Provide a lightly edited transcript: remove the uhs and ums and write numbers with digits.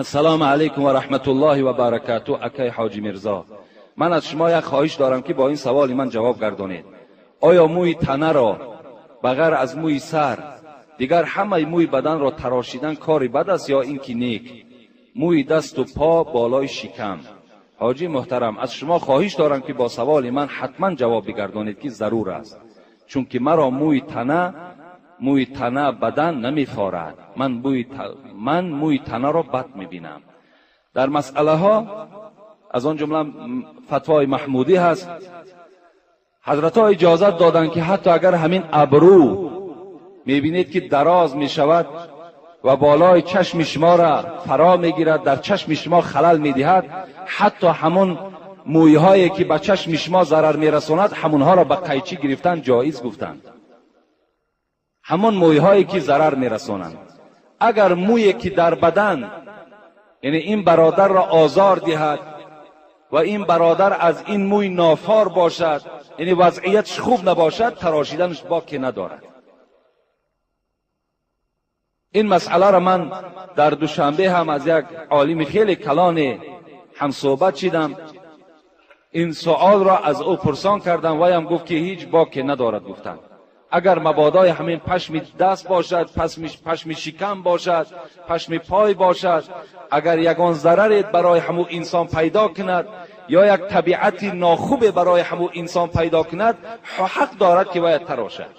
Ассалому алайкум ва раҳматуллоҳи ва баракату. Акай Ҳоҷи Мирзо, ман аз шумо як хоҳиш дорам, ки бо ин саволи ман ҷавоб гардонед. Оё мӯи танаро ба ғайр аз мӯи сар дигар ҳамаи мӯи баданро тарошидан кори бад аст ё ин ки нек? Мӯи дасту по, болои шикам. Ҳоҷи муҳтарам, аз шумо хоҳиш дорам, ки бо саволи ман ҳатман ҷавоб бигардонед, ки зарур аст, чунки маро мӯи тана бадан намефорад. Ман мӯи танаро бад мебинам. Дар масъалаҳо, аз он ҷумла фатвои Маҳмудӣ ҳаст, ҳазратҳо иҷозат доданд, ки ҳатто агар ҳамин абрӯ мебинед, ки дароз мешавад ва болои чашми шуморо фаро мегирад, дар чашми шумо халал медиҳад, ҳатто ҳамон мӯйҳое ки ба чашми шумо зарар мерасонад, ҳамонҳоро ба қайчӣ гирифтан ҷоиз гуфтанд. Ҳамон мӯйҳое ки зарар мерасонанд. Агар мӯе ки дар бадан, яъне ин бародарро озор диҳад ва ин бародар аз ин мӯй нофор бошад, яъне вазъиятш хуб набошад, тарошиданаш боке надорад. Ин масъаларо ман дар Душанбе ҳам аз як олими хеле калоне ҳамсӯҳбат шидам, ин суолро аз ӯ пурсон кардам, ваям гуфт, ки ҳеҷ боке надорад. Гуфтанд, агар мабодои ҳамин пашми даст бошад, пашми шикам бошад, пашми пой бошад, агар ягон зараре барои ҳамун инсон пайдо кунад ё як табиати нохубе барои ҳамун инсон пайдо кунад, ҳақ дорад, ки бояд тарошад.